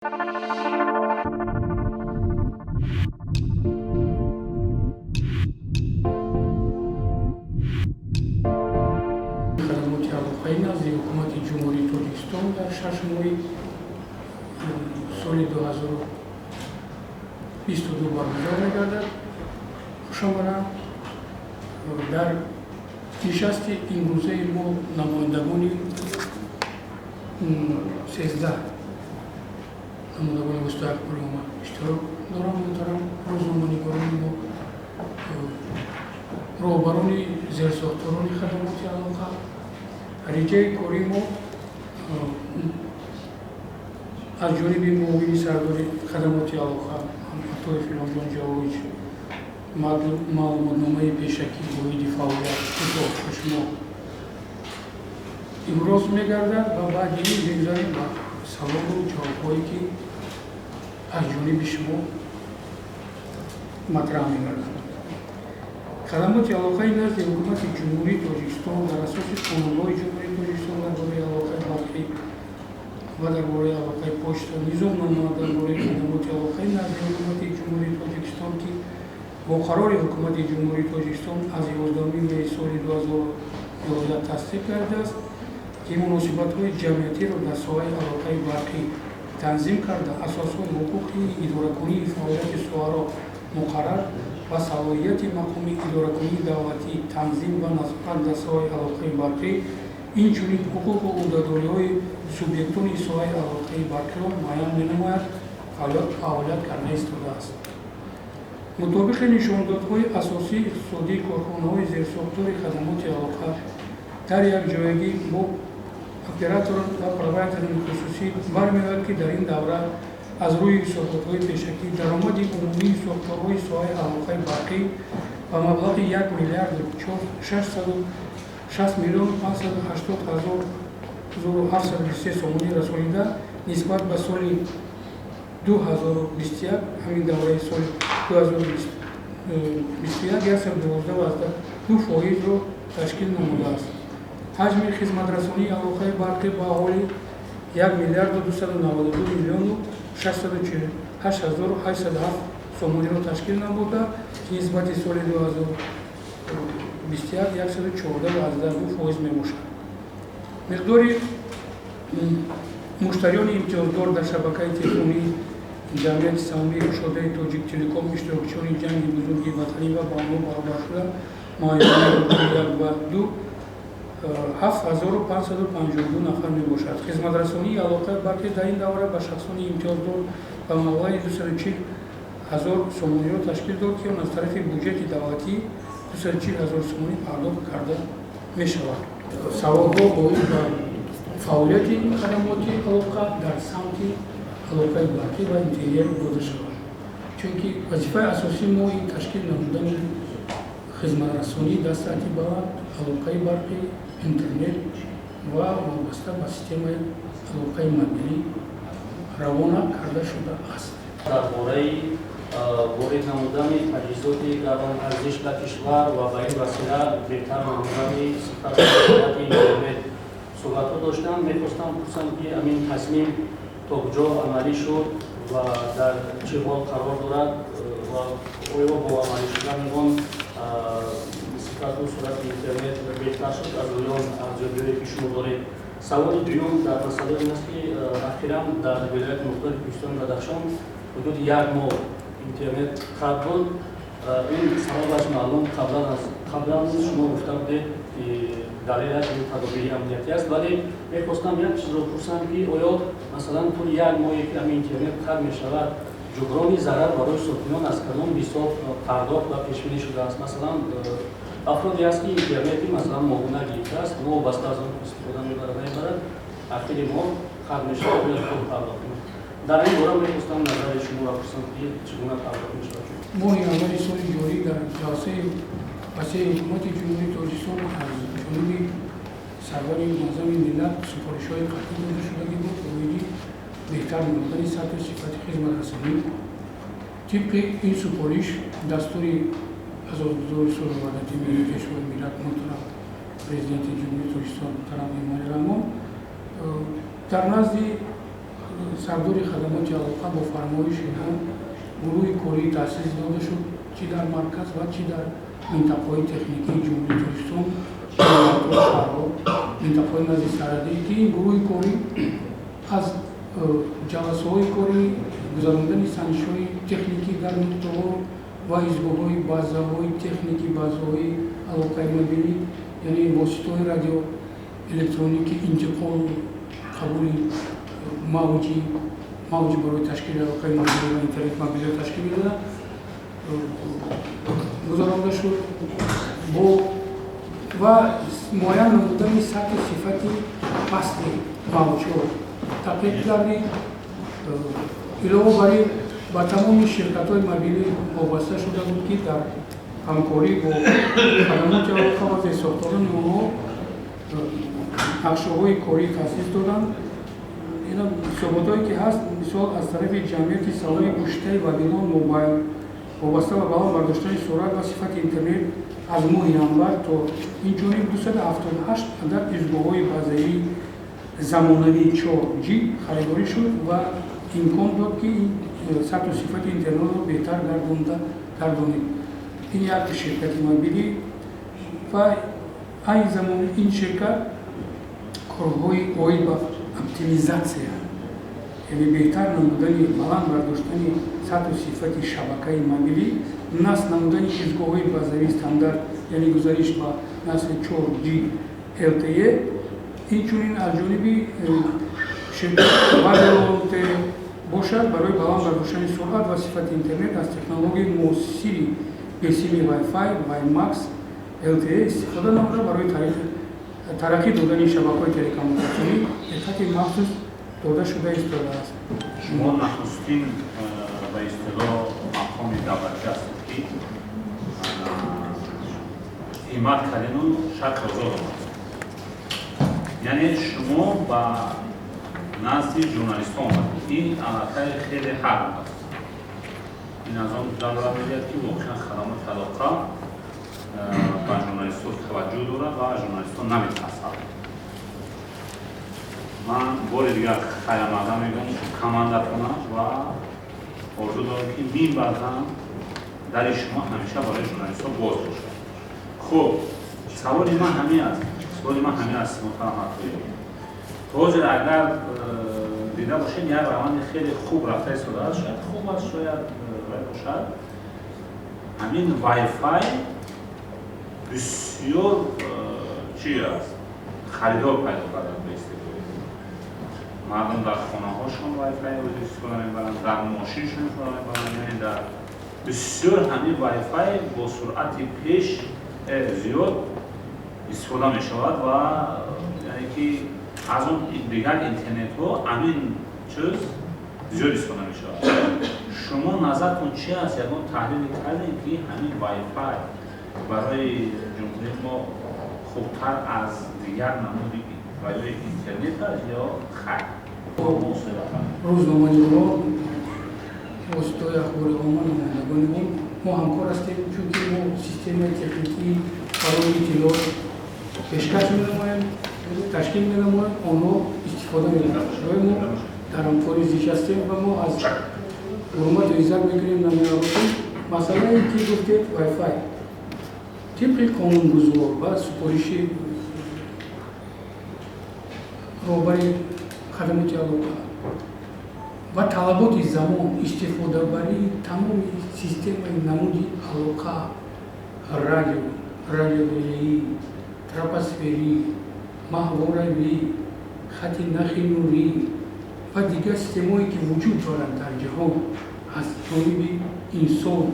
Хадамоти алоқаи назди Ҳукумати Ҷумҳурии Тоҷикистон дар 6 моҳи соли 2022 баргузор мегардад. Хушомадам. Дар нишасти имрӯзаи мо намояндагони 13 намояндагони воситаи ахбори омма иштирок дорам. Муҳтарам рӯзноманигорони мо, роҳбарони зерсохторони хадамоти алоқа, реҷаи кории мо аз ҷониби муовини сардори хадамоти алоқа Атоев Иломҷон Ҷавович маълумотномаи пешакӣ оиди фаъолият кӯтоҳ ба шумо имрӯз мегардад ва баъди ин мегузарем ба саволу ҷавобҳое, ки аз ҷониби шумо матраҳ мегарданд. Хадамоти алоқаи назди Ҳукумати Ҷумҳурии Тоҷикистон дар асоси қонунҳои Ҷумҳурии Тоҷикистон дар бораи алоқаи барқӣ ва дар бораи алоқаи почта, низомнома дар бораи хадамоти алоқаи назди Ҳукумати Ҷумҳурии Тоҷикистон, ки бо қарори Ҳукумати Ҷумҳурии Тоҷикистон аз 11 меи соли 2011 тасдиқ гардидааст, ки муносибатҳои ҷамъиятиро дар соҳаи алоқаи барқӣ танзим карда, асосҳои ҳуқуқии идоракунии фаъолияти соҳаро муқаррар ва салоҳияти мақоми идоракунии давлатӣ, танзим ва назорат дар соҳаи алоқаи барқӣ, инчунин ҳуқуқу ӯҳдадориҳои субъектони соҳаи алоқаи барқиро муайян менамояд, фаъолият карда истодааст. Мутобиқи нишондодҳои асосии иқтисодии корхонаҳои зерсохтори хадамоти алоқа дар якҷоягӣ бо операторон ва провайдерони хусусӣ бармеояд, ки дар ин давра аз рӯи ҳисоботҳои пешакӣ даромади умумии сохторҳои соҳаи алоқаи барқӣ ба маблағи 1 миллиарду 660 миллиону 580 ҳазору 723 сомонӣ расонида, нисбат ба соли 2021, ҳамин давраи соли 2021, 112,2%-ро ташкил намудааст. Ҳаҷми хизматрасонии алоқаи барқӣ ба аҳолӣ 1 миллиарду 292 миллиону 648 ҳазору 807 сомониро ташкил намуда, ки нисбати соли 2021 114,2% мебошад. Миқдори муштариёни имтиёздор дар шабакаи телефонии Ҷамъияти саҳомии кушодаи Тоҷик Телеком, иштирокчиёни Ҷанги Бузурги Ватанӣ ва ба онҳо баробаршуда муайянони гурӯҳи як ва ду 7552 нафар мебошад. Хизматрасонии алоқаи барқӣ дар ин давра ба шахсони имтиёздор ба маблағи 240 000 сомониро ташкил дод, ки он аз тарафи буҷети давлатӣ 240 000 сомонӣ пардохт карда мешавад. Саволҳо оид ба фаъолияти хадамоти алоқа дар самти алоқаи барқӣ ва интернет дода шавад, чунки вазифаи асосии мо ин ташкил намудани хизматрасонӣ дар сатҳи баланд, алоқаи барқӣ, интернет ва вобаста ба системаи алоқаи мобилӣ равона карда шудааст. Дар бораи ворид намудани таҷҳизоти гаронарзиш ба кишвар ва ба ин васила беҳтар намудани сифати интернет суҳбатҳо доштам. Мехостам пурсам, ки ҳамин тасмим то куҷо амалӣ шуд ва дар чӣ ҳол қарор дорад ва оё бо амалӣ шудани он сифату суръати интернет беҳтар шуд аз рӯи он арзёбиҳое, ки шумо доред? Саволи дуюм дар масъалаи он аст, ки ахиран дар вилояти мухтори Кӯҳистони Бадахшон ҳудуди як моҳ интернет қатъ буд. Ин сабабаш маълум, қаблан шумо гуфта будед, ки далелаш ин тадобири амниятӣ аст, вале мехостам як чизро пурсам, ки оё, масалан, тӯли як моҳе, ки ҳамин интернет қатъ мешавад, ҷуброни зарар барои сокинон аз кадом ҳисоб пардохт ва пешбинӣ шудааст? Масалан, афроде аст, ки интернети, масалан, моҳона гирифтааст, новобаста аз он истифода мебарад, намебарад, ахири моҳ қатъ мешавад, бояд пул пардохт кунад. Дар ин бора мехостам назари шуморо пурсам, ки чӣ гуна пардохт мешавад. Моҳи аввали соли ҷорӣ дар ҷаласаи васеи Ҳукумати Ҷумҳурии Тоҷикистон аз ҷониби сарвари муаззами миллат супоришҳои қатъӣ дода шудагӣ буд оиди беҳтар намудани сатҳу сифати хизматрасонӣ. Тибқи ин супориш, дастури Асосгузори сулҳу ваҳдати миллӣ, Пешвои миллат, муҳтарам Президенти Ҷумҳурии Тоҷикистон муҳтарам Эмомалӣ Раҳмон, дар назди Сардори хадамоти алоқа бо фармоиши ҳам гурӯҳи корӣ таъсис дода шуд, чӣ дар марказ ва чӣ дар минтақаҳои техникии Ҷумҳурии Тоҷикистон, шаҳрҳо, минтақаҳои назди сарҳадӣ, ки ин гурӯҳи корӣ аз ҷаласаҳои корӣ, гузарондани санҷишҳои техникӣ дар нуқтаҳо ва изгоҳҳои базаҳои техникӣ, базаҳои алоқаи мобилӣ, яъне воситаҳои радиоэлектроникӣ, интиқол, қабули мавҷи барои ташкили алоқаи мобилӣ ва интернет мобилиро ташкил медоданд, гузаронда шуд бо ва муайян намудани сатҳи сифати пасти мавҷҳо таҳқиқ гардид. Илова бар ин, ба тамоми ширкатҳои мобилӣ вобаста шуда буд, ки дар ҳамкорӣ бо хадамоти алоқа ва зерсохторони онҳо нақшаҳои корӣ таъсис доданд. Ина ҳисоботҳое ки ҳаст, мисол, аз тарафи ҷамъияти савдои гӯштаи Вавилон Мобайл вобаста ба баланд бардоштани суръат ва сифати интернет аз моҳи январ то инчунин 278 адад изгоҳҳои базаии замонавии 4G харидорӣ шуд ва имкон дод, ки сатҳу сифати интернетро беҳтар гардонид. Ин як ширкати мобилӣ ва айни замон ин ширкат корҳои оид ба оптимизатсия, яъне беҳтар намудани, баланд бардоштани сатҳу сифати шабакаи мобилӣ, насб намудани изгоҳҳои базавии стандарт, яъне гузариш ба насли 4G LTE, инчунин аз ҷониби ширкати Вавилон бошад, барои баланд бардоштани суръат ва сифати интернет аз технологияи муосири бесими Wi-Fi, WiMAX, LTE истифода намуда, барои тараққӣ додани шабакаҳои телекоммуникатсионӣ диққати махсус дода шуда истодааст. Шумо нахустин ба истилоҳ мақоми давлатӣ ҳастед, ки ҳиммат кардену шарт озод омад, яъне шумо ба назди журналистон омадед. Ин аллакай хеле ҳақ аст. Ин аз он далолат медиҳад, ки воқеан хадамоти алоқа ба журналистҳо таваҷҷӯҳ дорад ва журналистҳо наметарсад. Ман бори дигар хайрмақдам мегӯям командатона ва орзу дорам, ки минбаъд ҳам дари шумо ҳамеша барои журналистҳо боз бошад. Хуб, саволи ман ҳамин аст, саволи ман ҳамин аст, муҳтарам Ҳаққиев. Ҳозир агар дида бошед, як раванди хеле хуб рафта истодааст, шояд хуб аст, шояд вай бошад, ҳамин Wi-Fi бисёр чи аст, харидор пайдо карда. Ба истифода мардум дар хонаҳошон Wi-Fi истифода мебаранд, дар мошиншон истифода мебаранд, яъне дар бисёр ҳамин Wi-Fi бо суръати пеш зиёд истифода мешавад ва яъне ки аз он дигар интернетҳо ҳамин чиз зиёд истифода мешавад. Шумо назартон чи аст? Ягон таҳлиле кардем, ки ҳамин Wi-Fi барои ҷумҳурии мо хубтар аз дигар намуди барои интернет аст ё хайр? Рӯзноманигорон, воситаҳои ахбори омма, намояндагони он, мо ҳамкор ҳастем, чунки мо системаи техникӣ барои иттилоот пешкаш менамоем, ташкил менамоем, онҳо истифода мебаранд. Барои мо дар ҳамкорӣ зич ҳастем ва мо аз ҳурмату иззат мекунем, намеаросем. Масъалае ки гуфтед, Wi-Fi, тибқи қонунгузор ва супориши роҳбари хадамоти алоқа ва талаботи замон, истифодабарии тамоми системаи намуди алоқа, радио, радиорелеӣ, тропосферӣ, маҳворавӣ, хати нахи нурӣ ва дигар системаҳое, ки вуҷуд доранд дар ҷаҳон, аз ҷониби инсон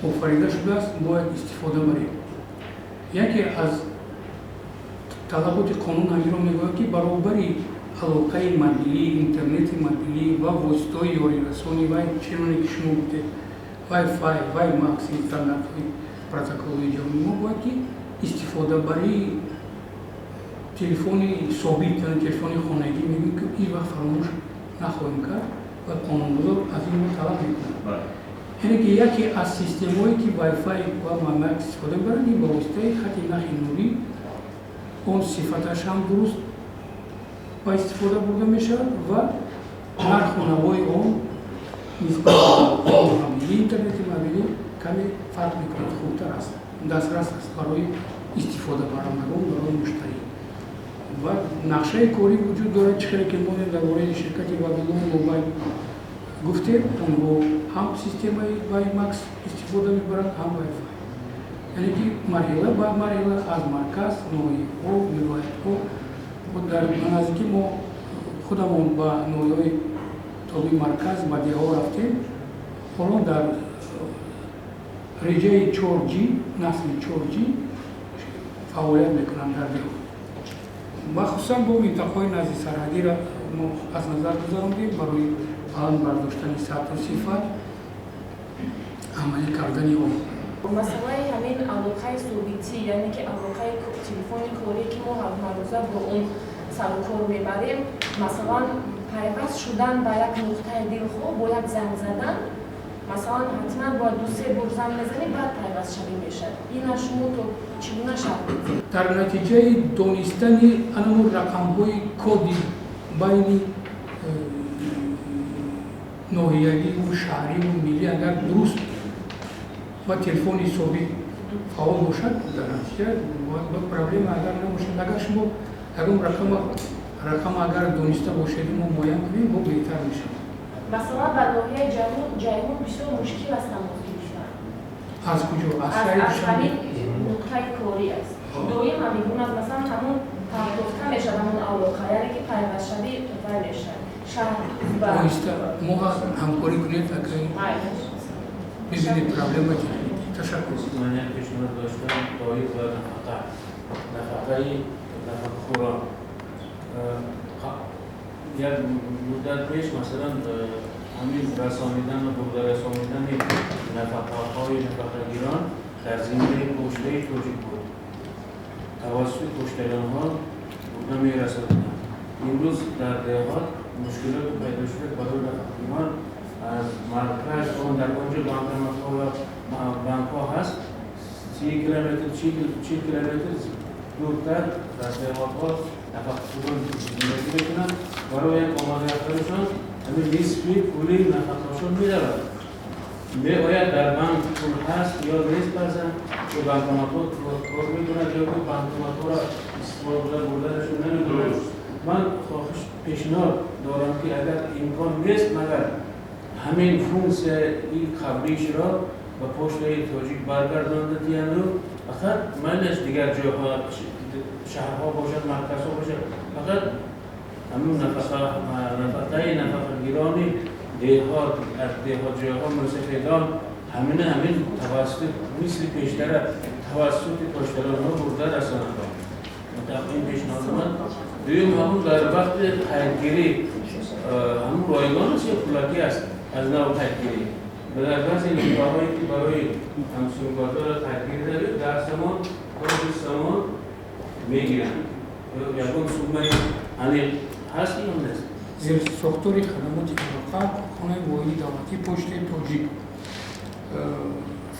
офарида шудааст, бояд истифода барем. Яке аз талаботи қонун ҳаминро мегӯяд, ки баробари алоқаи мобилӣ, интернети мобилӣ ва воситаҳои ёрирасони вай, чуноне ки шумо гуфтед, Wi-Fi, WiMAX, стандартҳои протоколҳои ҷаҳонӣ, мо бояд ки истифодабарии телефони собит, яъне телефони хонагӣ мегӯем, ки ҳеҷ вақт фаромӯш нахоҳем кард ва қонунгузор аз ин мо талаб мекунад. Яъне ки яке аз системаҳое, ки Wi-Fi ва WiMAX истифода мебаранд, ин ба воситаи хати нахи нурӣ, он сифаташ ҳам дуруст ба истифода бурда мешавад ва Нарху навои он нисбат ба мобилӣ, интернети мобилӣ каме фарқ мекунад, хубтар аст, дастрас аст барои истифодабарандагон, барои муштарӣ. Ва нақшаи корӣ вуҷуд дорад, чӣ хеле ки мо дар бораи ширкати Вавилон Мобайл гуфтем, онҳо ҳам системаи WiMAX истифода мебаранд, ҳам Wi-Fi. Яъне ки марҳила ба марҳила аз марказ, ноҳияҳо, вилоятҳо, дар наздикӣ мо худамон ба ноҳияҳои тобеи марказ, ба деҳҳо рафтем. Ҳоло дар реҷаи 4G, насли 4G фаъолият мекунанд дар деҳҳо. Махсусан бо минтақаҳои назди сарҳадиро мо аз назар гузарондем барои баланд бардоштани сатҳу сифат, амалӣ кардани он. Масъалаи ҳамин алоқаи собитӣ, яъне ки алоқаи телефони корӣ, ки мо ҳамарӯза бо он сарукор мебарем, масалан, пайваст шудан ба як нуқтаи дилхоҳ бо як занг задан, масалан, ҳатман бояд ду-се бор занг мезанӣ, баъд пайвастшавӣ мешавад. Ина шумо то чӣ гуна шарҳ медиҳед? Дар натиҷаи донистани анамун рақамҳои коди байни ноҳиявию шаҳриву миллӣ, агар дуруст ва телефони собит фаъол бошад, дар натиҷа проблема агар набошад, агар шумо ягон рақам агар дониста бошед, мо муайян кунем, бо беҳтар мешавад. Масалан, ба ноҳияи Ҷайҳун бисёр мушкил аст тамос гирифтан. Аз куҷо? Аз аз шаҳри Душанбе? Ҳамин нуқтаи корӣ аст. Доим ҳамин аст, масалан, ҳамон партофта мешавад ҳамон алоқа, яъне ки пайвастшавӣ вай мешавад. Шаҳр ба Оҳиста мо ҳамкорӣ кунед, акай бибинед проблема техникӣ. Ташаккур. Ман як пешниҳод доштам доир ба нафақа, нафақаи нафақахӯрон. Як муддат пеш, масалан, ҳамин расонидан ва бурда расонидани нафақаҳои нафақагирон дар зиммаи Почтаи Тоҷик буд, тавассути почталёнҳо бурда мерасониданд. Имрӯз дар деҳот мушкилоти пайдо шуда барои нафақагирон. Аз марказ он дар он ҷо банкоматҳо ва банкҳо ҳаст, 30 километр, 40 километр дуртар дар деҳотҳо нафақахӯрон зиндагӣ мекунанд. Барои як омодарафтанашон ҳамин нисфи пули нафақашон меравад. Меояд, дар банк пул ҳаст ё нест, баъзан ё банкоматҳо кор мекунад, ё ки банкоматҳоро истифода бурданашон намедонад. Ман хоҳиш, пешниҳод дорам, ки агар имкон нест, магар ҳамин функсияи қаблишро ба Почтаи Тоҷик баргардонда диҳанду фақат майлаш дигар ҷойҳо, шаҳрҳо бошад, марказҳо бошад, фақат ҳамун нафақаи нафақагирони деҳот, аз деҳот ҷойҳо, мусафедон ҳамина ҳамин тавассути мисли пештара тавассути почталонҳо бурда расонанд. Ин пешниҳоди ман. Дуюм, ҳамун дар вақти қайдгирӣ ҳамун ройгон аст ё пулакӣ аст аз нав қайдгирӣ? Дар баъзе нуқтаҳое, ки барои ҳамсуҳбатҳоро қайдгирӣ даред, 10 сомон то 20 сомон мегиранд. Ягон суммаи аниқ ҳаст ё нест? Зерсохтори хадамоти алоқа, корхонаи воҳиди давлатии Почтаи Тоҷик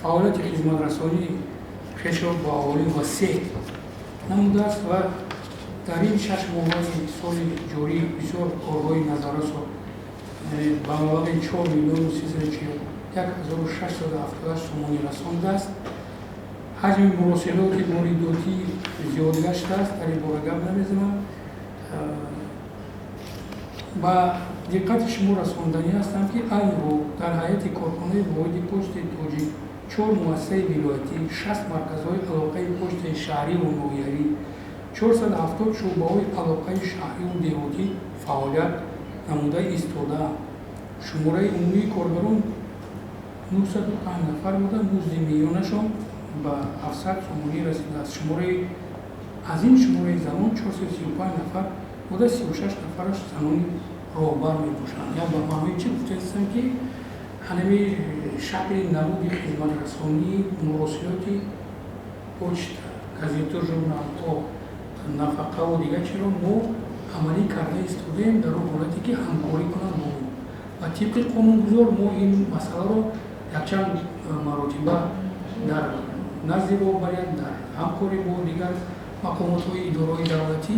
фаъолияти хизматрасонии хешро ба аҳолӣ васеъ намудааст ва дар ин 6 моҳаи соли ҷорӣ бисёр корҳои назаррасо ба маблағи 4 341 678 сомонӣ расондааст. Ҳаҷми муросилоти воридотӣ зиёд гаштааст, дар ин бора гап намезанам. Ба диққати шумо расонданӣ ҳастам, ки айни ҳол дар ҳайати корхонаи воҳиди Почтаи Тоҷик чор муассисаи вилоятӣ, 60 марказҳои алоқаи почтаи шаҳриву ноҳиявӣ, 470 шӯъбаҳои алоқаи шаҳриву деҳотӣ фаъолият намуда истодаанд. Шумораи умумии коргарон 905 нафар буда, музди миёнашон ба 700 сомонӣ расидааст. Шумораи аз ин шумораи занон 435 нафар буда, 36 нафараш занони роҳбар мебошанд. Я ба маънои чӣ гуфтаистам, ки ҳанами шакли намуди хизматрасонии муросилоти почта, газету, журналҳо, нафақаву дигар чиро мо амалӣ карда истодаем дар он ҳолате, ки ҳамкорӣ кунанд бо мо ва тибқи қонунгузор. Мо ин масъаларо якчанд маротиба дар назди роҳбарият, дар ҳамкорӣ бо дигар мақомотҳои идораҳои давлатӣ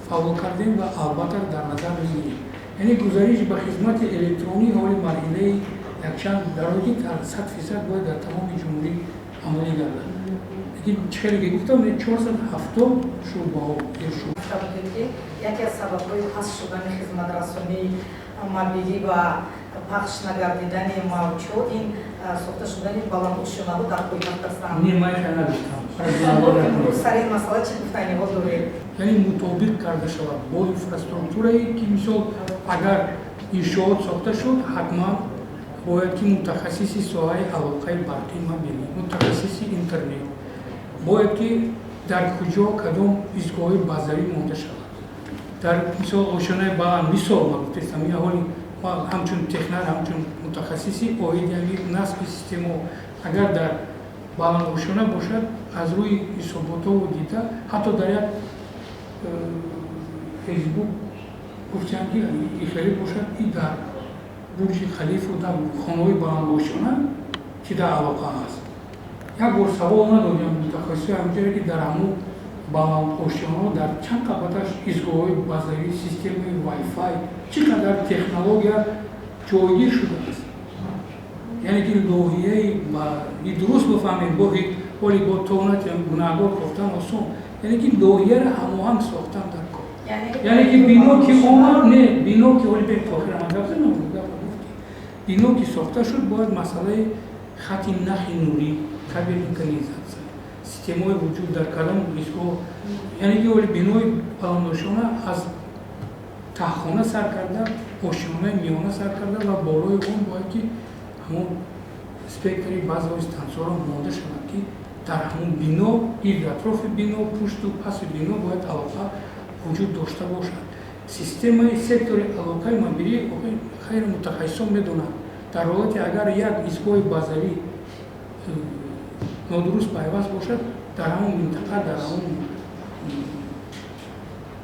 фаъол кардем ва албатта дар назар мегирем. Яъне гузариш ба хизмати электронӣ ҳоли марҳилаи якчанд дароҷи дар 100% бояд дар тамоми ҷумҳурӣ амалӣ гардад. Лекин чӣ хеле ки гуфтам, 470 шӯъбаҳо. Ки яке аз сабабҳои паст шудани хизматрасонии мобилӣ ва пахш нагардидани мавҷҳо ин сохта шудани баландошёнаҳо дар пойтахт ҳастанд. Не, ман хел нагуфтам. Сари ин масъала чӣ гуфтаниҳо доред? Яъне мутобиқ карда шавад бо инфраструктурае, ки мисол агар иншоот сохта шуд, ҳатман бояд ки мутахассиси соҳаи алоқаи барқи мобилӣ, мутахассиси интернет бояд ки дар куҷо кадом истгоҳҳои базавӣ монда шавад. Дар мисол ошёнаи баланд, мисол ма гуфтестам, ҳоли ҳамчун технар, ҳамчун мутахассиси оиди ҳамин насби системаҳо, агар дар баландошёна бошад, аз рӯи ҳисоботову дида, ҳатто дар як фейсбук гуфтанд, ки ихеле бошад, и дар Бурҷи Халифу дар хонаҳои баландошёна чӣ дар алоқа ҳаст. Як бор савол надодем мутахассисои ҳамҷое, ки дар ҳамун баландошёнаҳо дар чанд қабаташ истгоҳҳои базавӣ, системаи вайфай, чӣ қадар технология ҷойгир шудааст. Яъне ки лоҳияи дуруст бифаҳмем, боҳи ҳоли бо тонат гунаҳгор кофтан осон, яъне ки лоҳияро ҳамоҳанг сохтан дар кор. Яъне ки бино ки омад, не, бино ки ҳоли бе охира ман гап занам, гуфти бино ки сохта шуд, бояд масъалаи хати нахи нурӣ, кабельный канализация, системаҳои вуҷуд дар кадом истгоҳ, яъне ки ҳоли бинои баландошёна аз таҳхона сар карда, ошёнаи миёна сар карда ва болои он бояд ки ҳамон спектри базовый стансияҳоро монда шавад, ки дар ҳамон бино, гирди атрофи бино, пушту паси бино бояд алоқа вуҷуд дошта бошад. Системаи сектори алоқаи мобилӣ хайри мутахассисон медонанд, дар ҳолате агар як истгоҳи базавӣ нодуруст пайваст бошад, дар ҳамон минтақа, дар ҳамон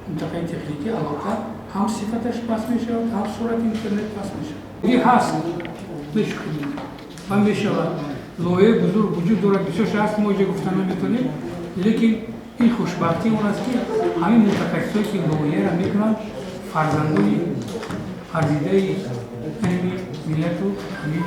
минтақаи техникӣ алоқа ҳам сифаташ паст мешавад, ҳам суръати интернет паст мешавад. Ҳаст, ва мешавад, лоиҳаи бузург вуҷуд дорад, бисёр ҳаст, мо иҷо гуфта наметавонем, лекин ин хушбахтии он аст, ки ҳамин мутахассисое, ки лоиҳаро мекунанд, фарзандони арзидаи ҳамин миллату ҳамин